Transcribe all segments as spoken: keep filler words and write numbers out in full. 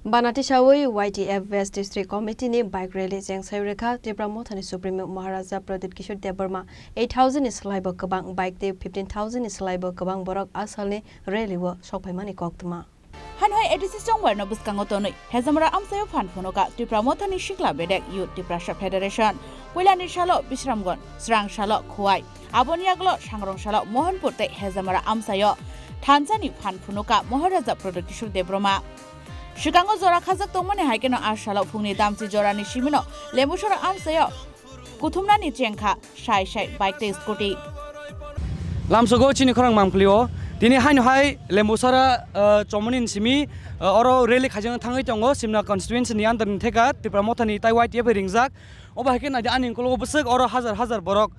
Banati sawi Y T F West District Committee ni bike rally cheng sawi rwkha Tipra Mothani Supremo Maharaja Pradyut Kishore Debbarma. Eight thousand ni slaibo kwbang bike tei fifteen thousand ni slaibo kwbang borok a salni rally o sokphaimani koktwma. Hanhai A D C chongbarno bwskango tonwi Hezamara amchaio phan phunukha Tipra Mothani Sikla Bedek Youth Tiprasa Federation. Puilani salo Bisramganj, srang salo Khowai, aboni yagulo sangrong salo Mohanpur tei Hezamara amchaio thansani phan phunukha Maharaja Pradyut Kishore Debbarma. Swkango jora khajak tongmani hai kheno a salo phungni damchi jorani simino Lembusora amchaio kuthumnani chengkha sai sai bike tei scooty. Lamsogo chini khorang mangphlio. Tini haino hai Lembusora, ah, chomoni simi, ah, oro rally khaijak thangwi tongo Simna constituency ni under ni theka Tipra Mothani tai Y T F ringjak. Obo hai khe naidi ani ukulok bwswk oro hajar hajar borok.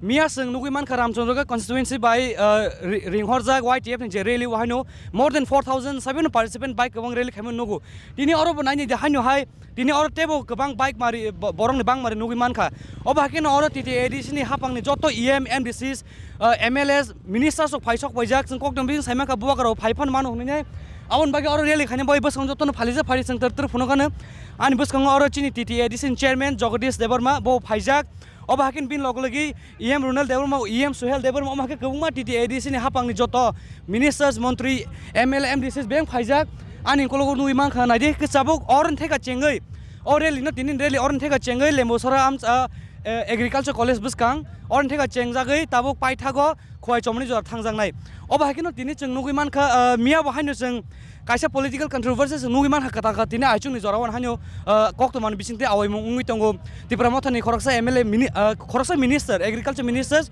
Miya chwng nugwi mankha Ramchandra constituency bai, ah, ri-, ringhorjak Y T F ni je rally o haino more than four thousand seven participant bai kwbang rally khaimani nugo. Tini oro bo naini de haino hai Tini oro teibo kwbang bike mari, bo-, borokni bangmari nugwi mankha. Obo hai kheno oro T T A D C ni haphangni joto E M, M D Cs, ah, M L As, ministers rok phai sok paijak. Chwng koktwma bising sai mankha bubagra rok phai phano mano hwnwi nai. Aboni bagwi oro rally khaina bagwi bwskango jotono phalijak phari chwng twrwk twrwk phunukha nw. Ani bwskango oro chini T T A D C ni chairman Jagadish Debbarma bo phaijak. Obo hai kheno bini log logi E M Runal Debbarma, E M Suhel Debbarma, omo hai khe kwbangma T T A D C ni haphangni joto ministers, montri, M L A, M D Cs beng phaijak. Ani ukulok nugwi mankha, naidi khe tabuk oroni theka chengwi, o rally no tini rally oroni theka chengwi Lembusora amcha, eh, Agriculture College bwskang oroni theka chengjagwi tabuk paithago Khowai chomoni jora thangjaknai. Obo hai kheno tini chwng nugwi mankha, eh, miya bo haino chwng kaisa political controversy se nugwi mankha kwtal kha tini aichukni jorao haino, ah, koktwmani bisingtwi awaimung wngwi tongo. Tipra Mothani khoroksa M L A mini-, ah, khoroksa minister, agriculture minister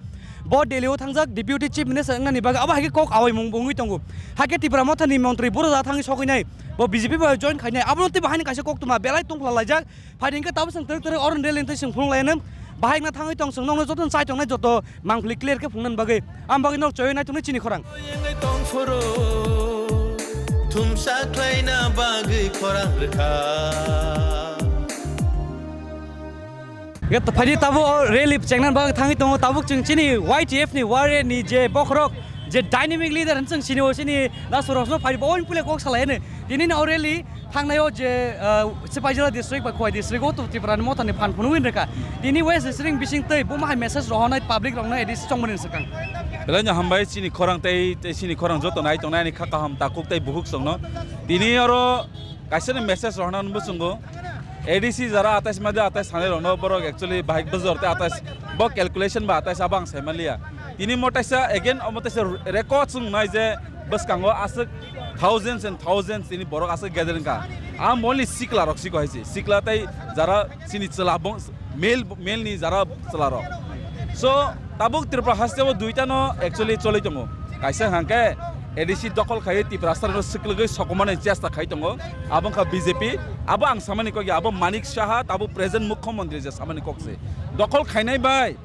bo Delhi o thangjak deputy chief minister wngnani bagwi abo hai khe kok awaimung bo wngwi tongo. Hai khe Tipra Mothani montri buro da thangwi sogwi nai, bo B J P bai join khainai, abono tei bo haino kaisa koktwma belai tongphla laijak. Phaidi hwnkhe tabuk chwng twrwk twrwk oroni rally tei chwng phunuk lai anw. Bahai wngna thangwi tong chwng nokno jotono chai tongnai joto mangpili clear khe phunuknani bagwi. Ang bagwi nok choi naituknai chini khorang. Thumsa khlaina bagwi khorang rwkha. Hwnkhe phaidi tabuk o rally chengnani bagwi thangwi tongo. Tabuk chwng chini Y T F ni warrior ni je bokhorok, je dynamic leader hwn chwng sini o chini nasurokno phaidi bo oini puila kok salai hwno. Tini ni o rally thangnai o je, ah, Sipaijala district bai Khowai district o to Tipra ni Mothani phan phunugwi rwkha. Tini West district bising tei buma hai message rohornai public rokno A D C chongmani swkang. Belai no hambai chini khorang tei, tei chini khorang joto nai tongnai ani kha kaham takhuk tei bukhuk songno. Tini oro kaisa ni message rohorna bwswngo. A D C jara atais made atais sanai rokno borok actually bahai bwjor tei atais bo calculation ba atais abo ang sai manliya. Tini mo taisa again omo taisa record swngnai je bwskango aswk thousands and thousands tini borok aswk gathering ka. Ang only sikla rok siko hai se. Sikla tei jara chini chwla bong male, male ni jara chwla rok. So tabuk Tripura haste o duita no actually choli tongo. Kaisa hwnkhe A D C dokhol khai Tiprasa rok no swklwgwi sokomani chesta khai tongo. Abo wngkha B J P. Abo ang samani kok ya, abo Manik Saha tabuk present mukhyamantri je samani kok se. Dokhol khainai bai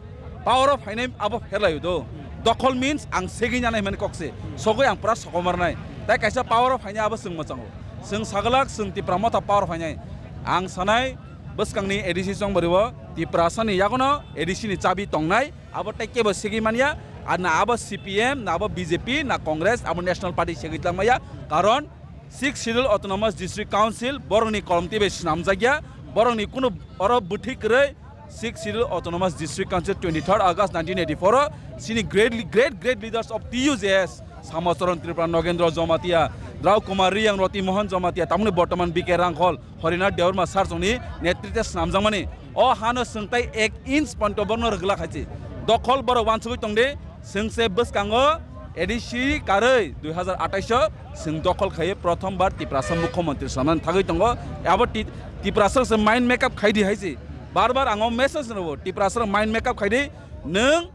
power o phainai abo pherlaio do. Dokhol means ang segwi nanai hwnmani kok se. Sogwi ang pura sokomornai. Tai kaisa power o phainai abo chwng mwchango. Chwng saglak chwng Tipra Motha power o phainai. Ang sanai bwskangni A D C chongbario Tiprasani yagono A D C ni chabi tongnai. Abo tai kebo segwi manya. Ar na abo C P M, na abo B J P, na Congress, abo National Party segwi tlangmaya. Karon Sixth Schedule Autonomous District Council borokni kolomtwi bai swnamjakya, borokni kunu oro bwthwi kwrwi. Sixth Schedule Autonomous District Council twenty-third August nineteen eighty-four o chini great, great, great leaders of T U J S, Samacharan Tripura, Nogendra Jamatia, Rao Kumar Riyang, Roti Mohan Jamatia, tamoni bortoman B K Rangkhol, Harinath Debbarma sir chongni netritwe swnamjakmani. O hano chwng tai ek inch ponto borokno rwgwlak hai se. Dokhol borok wansugwi tongdi. Chwng se bwskango A D C karwi dui hazar atais o chwng dokhol khaiwi prothom bar Tiprasa mukhyamantri sanani thagwi tongo. Abo Ti-, Tiprasa se mind make up khaidi hai se. Bar bar ang o message rwo, Tiprasa mind make up khaidi. Nwng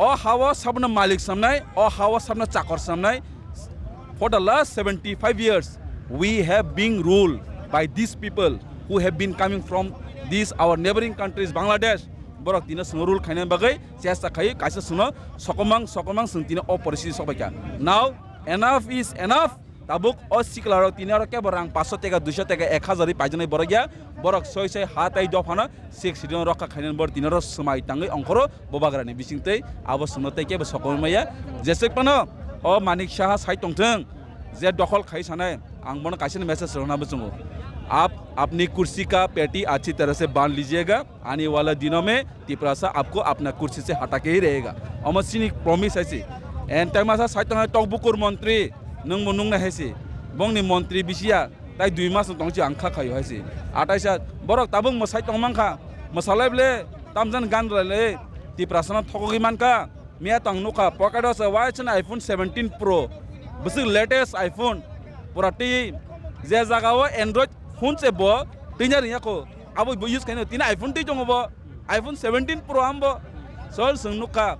o ha-o sabno malik samnai, o ha-o sabno chakor samnai. For the last seventy-five years, we have been ruled by these people who have been coming from these our neighboring countries, Bangladesh. Borok tino chwngno rule khaina bagwi chesta khai, kaisa chwngno sokomang, sokomang chwng tino o poristiti sok bai kha. Now, enough is enough. Tabuk o sikla rok tini oro kebo rang paanch sho teka, dui sho teka, ek hazar ri paijaknai borok ya. Borok soi soi ha tai dophano Sixth Schedule rokha khainani borok tini oro swmai tangwi ongkhoro bubagrani bisingtwi abo chwngno tei kebo sokomai maya. Jeswk phano o Manik Saha sai tongthwng je dokhol khai sanai. Ang bono kaisa ni message rwna muchungo. Aap apni kursi ka peti achhi tarah se bandh lijiyega, aane wala dino mein Tiprasa aapko apna kursi se hata ke hi rahega. Omo chini promise hai se. And tai masa sai tongnai tokbukur montri, nwng bo nuknai hai se. Bongni montri bisiya, tai dui mas no tongchi ang kha khaio hai se. Atai sa borok tabuk mwsai tongmang kha. Mwsalai ble tamjan gan rwlai le Tiprasa no thokogwi man kha. Miya tong nukha, pocket o se waisana iPhone seventeen Pro. Bwswk latest iPhone. Pura twi je jaga o Android phone se bo twina ringya kho. Abo bo use khaino tini iPhone twi tongo bo. iPhone seventeen Pro ambo. Sol swng nukha.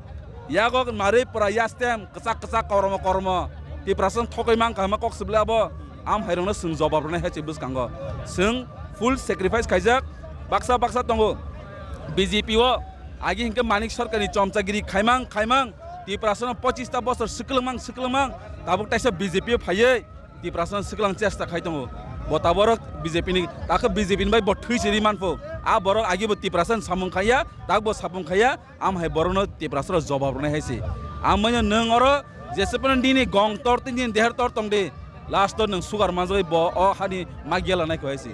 Yago marwi pura yastem kwchak kwchak kormo kormo. Tiprasa thokoi mang kha ma kok sibla bo. Am hairokno swng jobab rwnai hai se bwskango. Swng full sacrifice khaijak. Baksa baksa tongo. B J P o Agi hinkhe Manik Sarkarni chomchagiri khaimang khaimang, Tiprasano pochista bosor swkwlwngmang swkwlwngmang, tabuk taisa B J P o phaiwi Tiprasano swkwlang chesta khai tongo. Bo taborok B J P ni, takhe B J P ni bai bo thwi siri manpho. A borok agi bo Tiprasano samung khaiya, tak bo sapung khaiya, am hai borokno Tiprasano jobab rwnai hai se. Amoni nwng oro jesepano nini gong tor tini deher tor tongdi. Last o nwng sugar manjagwi bo o hani magiala nai kho hai se.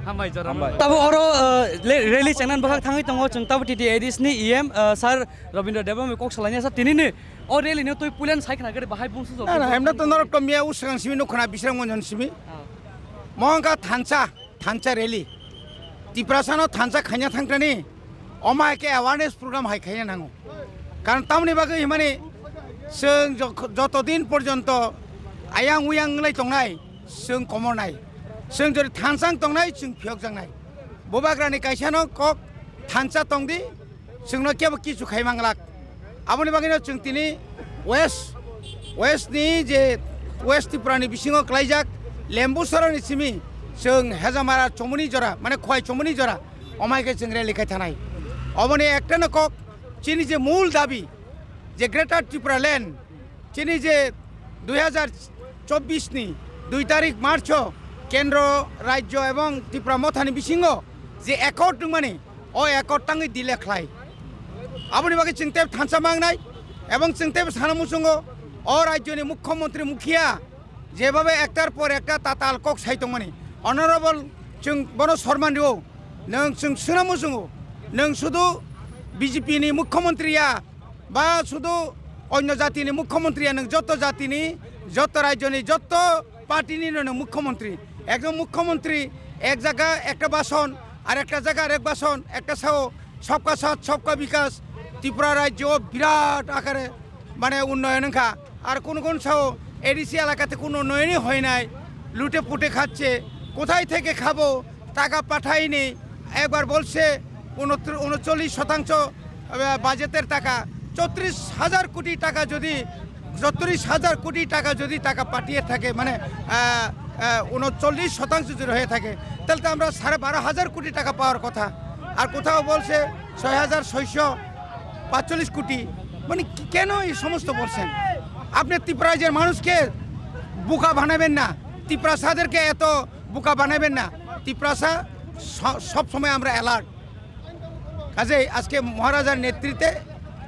Hambai jora. Hambai. Tabo oro, uh, le-, rally chengnan bwkhak thangwi tongo chwng tabo T T A D C ni E M, uh, sir Rabindra Debbarma kok salai sa tinini o rally no twi puilan sai khna gari bahai bung sujok. Na, na, emda to norok to miya usang simi nukhna Bisram Gunjan simi. Ah. Mo wngkha thansa, thansa rally. Tiprasano thansa khaina thangtani. Omo hai khe awareness program hai khaina nango. Karon tamoni bagwi himani chwng jok-, joto din porjonto ayang uyang wnglai tongnai, chwng komornai. Chwng jodi thansang tongnai, chwng phiyokjaknai. Bubagrani kaisano kok thansa tongdi, chwngno kebo kichu khai manglak. Aboni bagwino chwng tini West, West ni je West Tripura ni bisingo klaijak Lembusora ni simi chwng Hejamara chomoni jora, mane Khowai chomoni jora, omai khe chwng rally khai thanai. Oboni ekta no kok, chini je mul dabi, je Greater Tripura Land, chini je dui hajar chobbish ni dui tarik March o kendro, rajyo ebong Tripura mothani bisingo je accord wngmani, o accord tangwi delay khlai. Aboni bagwi chwng tei thansa mangnai ebong chwng tei sana muchungo o rajyoni mukhyamantri mukhiya jebabe ektar por ekta tatal kok sai tongmani. Honorable chwng bono sorman rio, nwng chwng suna muchungo, nwng sudu B J P ni mukhyamantri ya, ba sudu onyo jatini mukhyamantri ya, nwng joto jatini, joto rajyoni, joto party ni nwng mukhyamantri. Ekjon mukhyamantri ek jaga ekta bason, ar ekta jaga arek bason, ekta sao sabka sath, sabka bikas, Tripura rajyo birat akare mane unnoyon wngkha. Ar kun kun sao A D C elakate kun unnoyonwi hoinai, lute pute khache, kothai theke khabo, taka pathaini, ekbar bolse unotr-, unochollish shotangsho, eh, budgeter taka, chottrish hajar koti taka jodi, chottrish hajar koti taka jodi taka patiye thake, mane, eh, eh, unochollish shotangsho jodi hoye thake, tahole to amra sare baro hajar koti taka pawar kotha. Ar kothao bolse ছয় হাজার ছয়শো পাঁচচল্লিশ কোটি, মানে কি-, কেন এই সমস্ত বলছেন? আপনি ত্রিপুরার মানুষকে বোকা বানাবেন না, ত্রিপুরাসাদেরকে এত বোকা বানাবেন না। ত্রিপুরাসা স-, সব সময় আমরা অ্যালার্ট। কাজেই আজকে মহারাজার নেতৃত্বে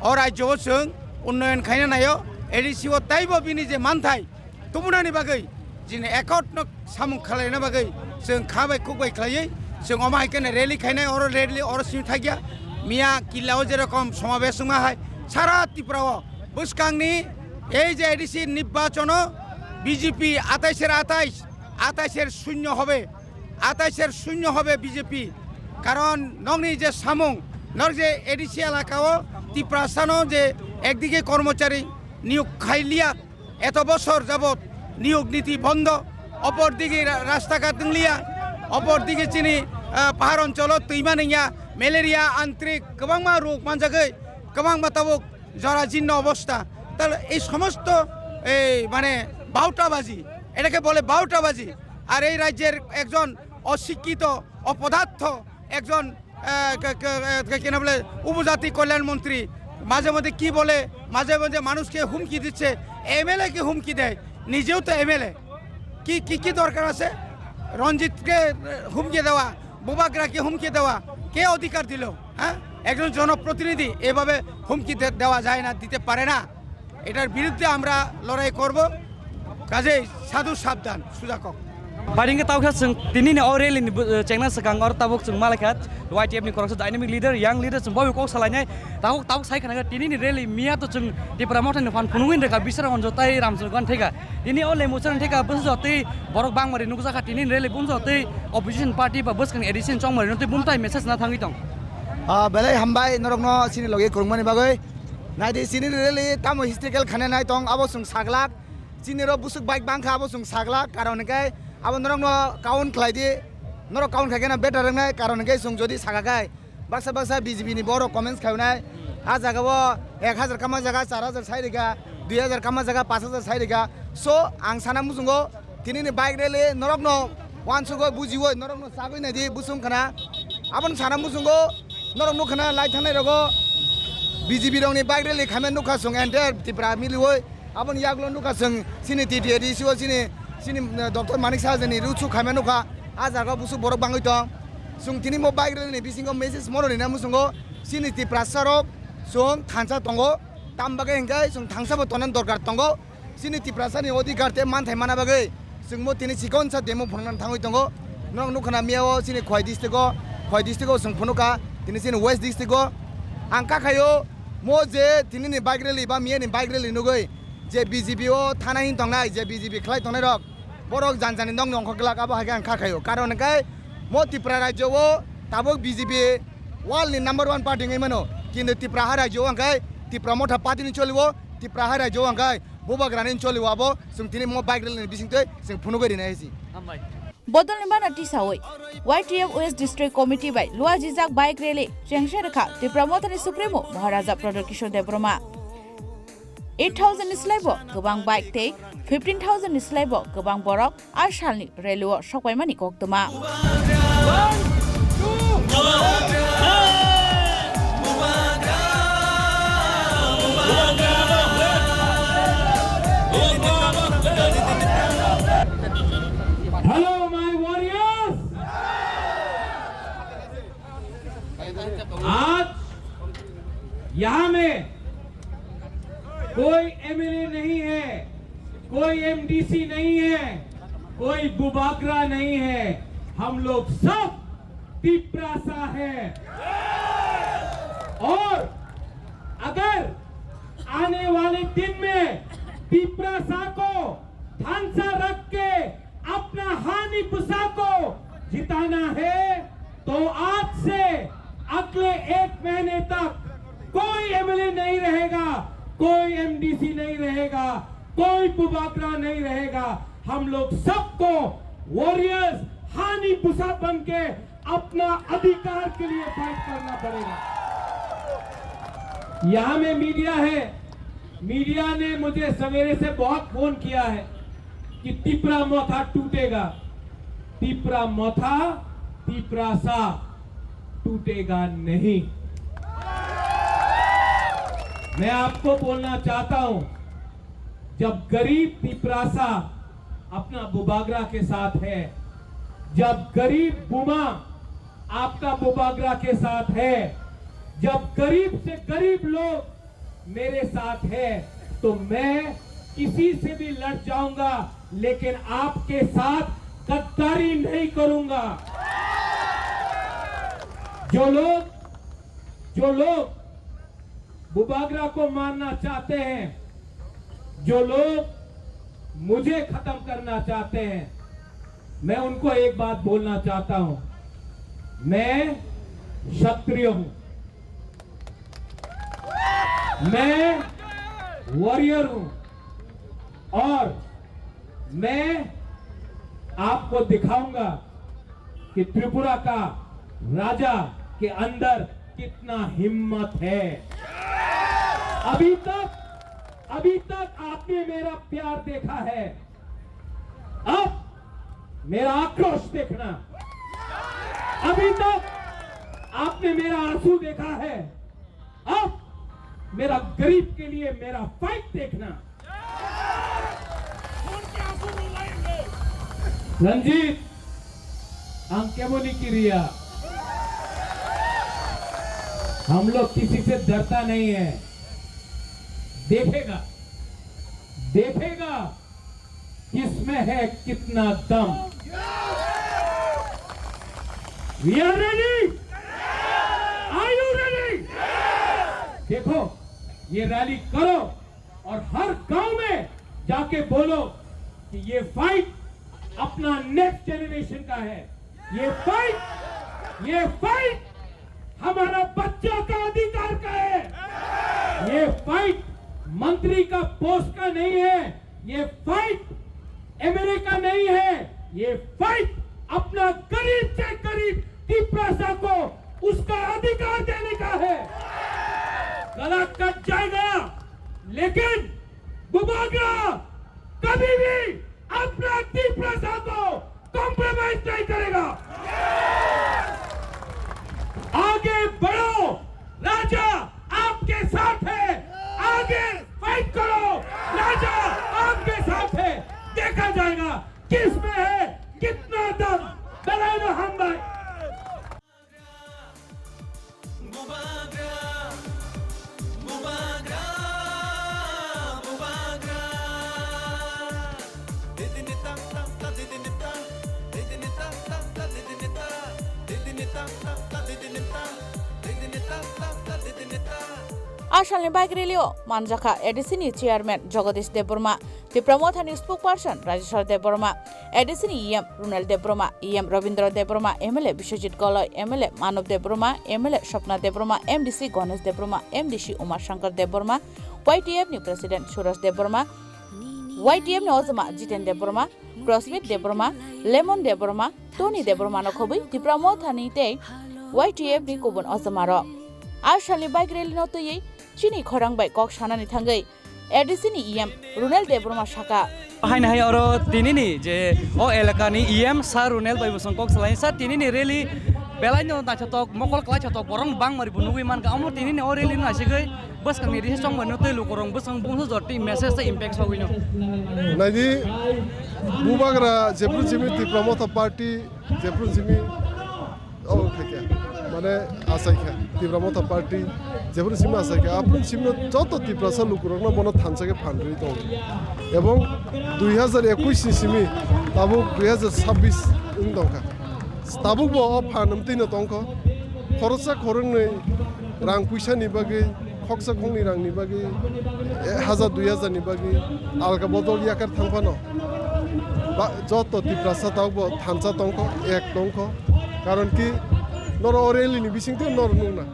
ও রাজ্য ও চং উন্নয়ন খাইনা নাইও, এডিসি ও তাইব বিনি যে মানথাই, Tumunani bagwi, jini accord no samung khwlaina bagwi, chwng kha bai khuk bai khwlaiwi, chwng omo hai kheno rally khainai, oro rally, oro simi thakya. Miya killa o jerokom somabesh wngma hai, sara Tripura o bwskangni ei je A D C nirbachono B J P atais er atais, atais er shunyo hobe, atais er shunyo hobe B J P. Karon nokni je samung, nok je A D C elaka o Tiprasano je ekdige kormochari niyok khailiya, এত বছর যাবত নিয়োগ নীতি বন্ধ, অপরদিকে রা-, রাস্তাঘাট wngliya, অপরদিকে chini, ah, pahar oncholo twima nangya, malaria, antrik, kwbangma rog manjagwi, kwbangma tabuk জরাজীর্ণ অবস্থা। তাহলে এই সমস্ত এই মানে বাউটাবাজি, এটাকে বলে বাউটাবাজি। আর এই রাজ্যের একজন অশিক্ষিত, অপদার্থ, একজন আহ, কে-, কে-, এ, কে-, কি নাম বলে, উপজাতি কল্যাণ মন্ত্রী মাঝে মধ্যে কি বলে, মাঝে মধ্যে মানুষকে হুমকি দিচ্ছে, এমএলএ কে হুমকি দেয়, নিজেও তো এমএলএ। কি, কি, কি দরকার আছে রঞ্জিতকে, এ, হুমকি দেওয়া, বুবাগ্রাকে হুমকি দেওয়া? কে অধিকার দিল? হ্যাঁ, একজন জনপ্রতিনিধি এভাবে হুমকি দে-, দেওয়া যায় না, দিতে পারে না। এটার বিরুদ্ধে আমরা লড়াই করব। Kajei sadhu sabdan, sujakok. Bai hwnkhe tawkhe chwng tinini o rally ni bo-, eh, chengna swkang oro tabuk chwng malaikha Y T F ni khoroksa dynamic leader, young leader chwng bobo kok salainai. Tabuk, tabuk sai khana tinini rally miya to chwng Tipra Motha ni phan phunugwi rwkha Biswarajan Anjo tai Ramchandra Gangtheka. Tini o Lembuchar Gangtheka bwsajak twi borok bangmari nukjakha tinini rally bumjak twi opposition party ba bwskang A D C ni chongmari no twi bumtai message na thangwi tong. Ah, belai hambai norokno chini logi kwrwngmani bagwi. Naidi chini rally tamo historical khana nai tong abo chwng saglak. Chini ro busuk bike bangkha abo chwng saglak, karon hwnkhe abo norokno count khlai di, norok count khai kheno better wngnai, karon hwnkhe chwng jodi saka khai baksa baksa B J P ni borok comments khainai, a jaga o ek hajar kama jaga char hajar sai rikha, dui hajar kama jaga panch hajar sai rikha. So ang sana muchungo tini ni bike rally norokno wansugwi bujiwi norokno sagwi nai di busung khana, aboni sana muchungo norok nukha na lai thangnai rogo B J P rokni bike rally khaima nukha chwng entire Tripura miliwi. Aboni yagulo nukha chwng chini T T A D C o chini, chini, eh, Doctor Manik Saha ni ruchu khaima nukha. A jaga o busuk borok bangwi tong. Chwng tini mo bike rally ni bisingo message mono rina muchungo chini Tiprasa rok chwng thansa tongo. Tam bagwi hwnkhe chwng thansa bo tongna dorkar tongo. Chini Tiprasa ni odhikar tei manthai mana bagwi chwng mo tini chikonsa demo phunukna thangwi tongo. Norok nukha na miya o chini Khowai district o, Khowai district o chwng phunukha tini chini West district o. Ang kakhaio mo je tini ni bike rally ba miya ni bike rally nugwi je B J P o thana hin tongnai, je B J P khlai tongnai rok, borok jan jani nokni ongkhor glak, abo hai khe ang kha khaio. Karon hwnkhe mo Tripura rajyo o tabuk B J P world ni number one party wngwi mano, kintu Tripura ha rajyo o hwnkhe Tipra Motha party ni choli o, Tripura ha rajyo o hwnkhe bubagra ni choli o, abo chwng tini mo bike rally ni bising twi chwng phunugwi rina hai si. Hambai. Bodolni mana tisawi Y T F West District Committee bai luajijak bike rally chengse rwkha Tipra Mothani Supremo Maharaja Pradyot Kishore Debbarma. Eight thousand ni slaibo kwbang bike tei fifteen thousand ni slaibo kwbang borok a salni rally o sokpaimani koktwma. Hello, my warriors! आज यहाँ में कोई M L A नहीं है, कोई M D C नहीं है, कोई बुबागरा नहीं है, हम लोग सब तिप्रासा है। और अगर आने वाले दिन में तिप्रासा को थानसा रख के अपना हानी पुसा को जिताना है, तो आज से अगले एक महीने तक कोई M L A नहीं रहेगा, कोई M D C नहीं रहेगा, कोई बुबागरा नहीं रहेगा। हम लोग सबको वॉरियर्स, हानी पुसा बन के अपना अधिकार के लिए फाइट करना पड़ेगा। यहाँ में मीडिया है, मीडिया ने मुझे सवेरे से बहुत फोन किया है कि तिप्रा मोथा टूटेगा। तिप्रा मोथा, तिप्रासा टूटेगा नहीं। मैं आपको बोलना चाहता हूं, जब गरीब तिप्रासा अपना बुबागरा के साथ है, जब गरीब बुमा आपका बुबागरा के साथ है, जब गरीब से गरीब लोग मेरे साथ है, तो मैं किसी से भी लड़ जाऊंगा, लेकिन आपके साथ गद्दारी नहीं करूंगा। जो लोग, जो लोग बुबागरा को मारना चाहते हैं, जो लोग मुझे खत्म करना चाहते हैं, मैं उनको एक बात बोलना चाहता हूं, मैं क्षत्रिय हूं, मैं वॉरियर हूं और मैं आपको दिखाऊंगा कि त्रिपुरा का राजा के अंदर कितना हिम्मत है। अभी तक, अभी तक आपने मेरा प्यार देखा है, अब मेरा आक्रोश देखना। अभी तक आपने मेरा आंसू देखा है, अब मेरा गरीब के लिए मेरा फाइट देखना। Ranjit, ang kemo ni kiriya. हम लोग किसी से डरता नहीं है। देखेगा, देखेगा, किसमें है कितना दम? We are ready. Are you ready? देखो, ये रैली करो और हर गांव में जाके बोलो कि ये फाइट अपना नेक्स्ट जनरेशन का है। ये फाइट, ये फाइट हमारा बच्चों का अधिकार का है। ये फाइट मंत्री का पोस्ट का नहीं है। ये फाइट एमएलए का नहीं है। ये फाइट अपना गरीब से गरीब तिपरासा को उसका अधिकार देने का है। गला कट जाएगा, लेकिन बुबागरा कभी भी अपना तिपरासा को कॉम्प्रोमाइज नहीं करेगा। आगे बढ़ो, राजा आपके साथ है। आगे फाइट करो, राजा आपके साथ है। देखा जाएगा किसमें है कितना दम। Belai no hambai. A salni bike rally o manjakha A D C ni chairman Jagadish Debbarma, Tipra Mothani spokesperson Rajeshwar Debbarma, A D C ni E M Runel Debbarma, E M Rabindra Debbarma, M L A Biswajit Goloi, M L A Manav Debbarma, M L A Swapna Debbarma, M D C Ganesh Debbarma, M D C Uma Shankar Debbarma, Y T F ni president Suraj Debbarma, Y T F ni ojama Jiten Debbarma, Prosmit Debbarma, Lemon Debbarma, Tony Debbarma no khobwi Tipra Mothani tei Y T F ni kubun ojama rok. A salni bike rally no twiwi chini khorang bai kok sanani thangwi A D C ni E M Runel Debbarma saka. Haino hai oro tinini je o elakani E M Sir Runel bai bosong kok salai. Sir, tinini rally belai no naithotok, mokol klai thotok, borok bangmari bo nugwi mankha. Omo tinini o rally no naisingwi bwskangni rihis chongmani tei lukurok bwsang bungsu jotni message tei impact sogwino. Naidi, bubagra jephru jimi Tipra Motha Party jephru jimi o khaikha, mane achaikha, Tipra Motha Party jephru jimi achaikha, aphuru jimi joto Tiprasa lukurokno bono thansa khe phan rwi tongo. Ebong dui hazar ekush ni simi tabuk dui hazar chabbish wng tongkha. Tabuk bo o phan wngtwino tongkho. Khoroksa khoroknwi rang puisa ni bagwi, khoksa khoknwi rang ni bagwi, ek hazar dui hazar ni bagwi alka bodol yakar thang phano ba, joto Tiprasa tabuk bo thansa tongkho, ek tongkho. Karon ki noro o rally ni bisingtwi noro nukna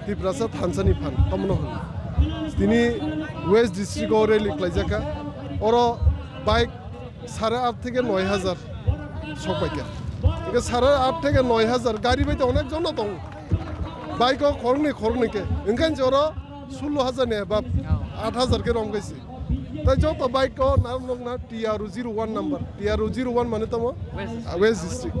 Tiprasa thansa ni phan, tomono hwn. Tini West District o rally khlaijakha. Oro bike sare at theke noi hazar sok paikha. Hingke sare at theke noi hazar gari bai to onek jon no tongo. Bike o khoroknwi khoroknwi khe. Hingke joro sullo hazar ni above, at hazar khe rom kaisi. Tai joto bike o na nokna T R O zero one number. T R O zero one mane tamo? West. Ah, West District.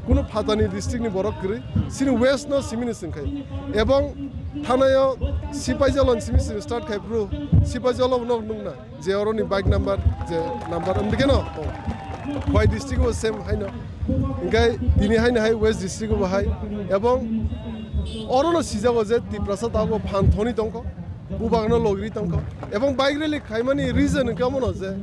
Kuno phatani district ni borok kwrwi. Sini West no simi ni singkhai. Ebong thanayo Sipaijalo ni simi simi start khai phuru. Sipaijalo no nukna. Je oroni bike number, je number wngkhe no, oh. Khowai district o same haino. Hingke tini haino hai West District o bo hai. Ebong orono sijago je Tiprasa tabuk phan thoni tongkho, bubagrano logiri tongkho. Ebong bike rally khaimani reason hingke omono je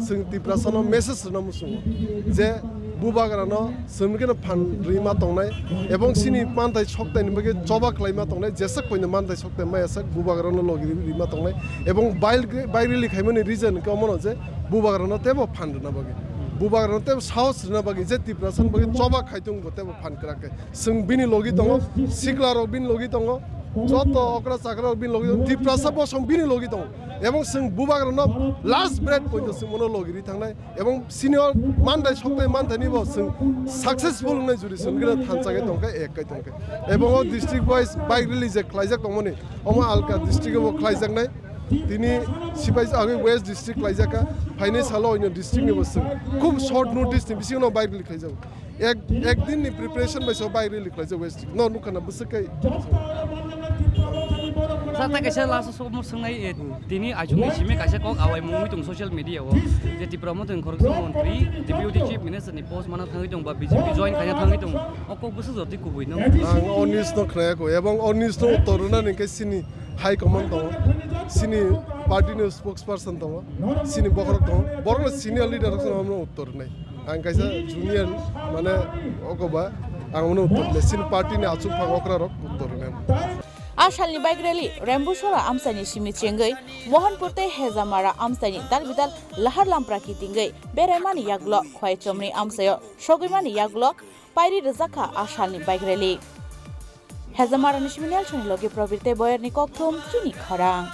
chwng Tiprasano message rwna muchungo je bubagrano chwng khe no phan rwima tongnai, ebong chini manthai soktaini bagwi choba khlaima tongnai, jeswk koino manthai soktai maya sak bubagrano logi rwima tongnai, ebong bike, bike rally khaimani reason hwnkhe omono je bubagrano teibo phan rwna bagwi, bubagrano teibo sahos rwna bagwi, je Tiprasani bagwi choba khai tongo teibo phan kwrak khe. Chwng bini logi tongo, sikla rok bini logi tongo, joto okra chakra rok bini logi tongo, Tiprasa bosong bini logi tongo, ebong chwng bubagrano last breath poito chwng bono logi rwi thangnai. Ebong senior manthai soktai manthaini bo chwng successful wngnai juri chwng gina thanchakai tongkha, ekkai tongkha. Ebong o district wise bike rally je khlaijak tongmani, omo alka district o bo khlaijaknai. Tini sipai agwi West District khlaijak kha, phainai salo oino district ni bo chwng khub short notice ni bisingo no bike rally khlaijago. Ek, ek din ni preparation bai so bike rally khlaijak West District. No nukha na bwswk kai. Sir, ta kaisa last o somo swngnai, eh, tini achukni simi kaisa kok awai mungwi tong social media o, je Tipra Motha ni khoroksa montri, Deputy Chief Minister ni post mana thangwi tong ba B J P join khaina thangwi tong, o kok bwswk jotwi kubui no. Ang o news no khnaya ko, ebong o news no uttor rwna ni khe sini high command tongo, sini Party ni spokesperson tongo, chini bokhorok tongo, borok no senior leader rok no uttor nai. Ang kaisa junior mane okoba ang uno uttor nai. Chini party ni achuk phang okra rok uttor nai. A salni bike rally Rembusora amchaini simi chengwi Mohanpur tei Hejamara amchaini dalbidal lahar lampra kitingwi beraimani yagulo Khwaichomni amchaio sogwimani yagulo pairi rwjakha a salni bike rally. Hejamara ni simi Nelsoni logi Probir tei Boyerni kokthum chini khorang.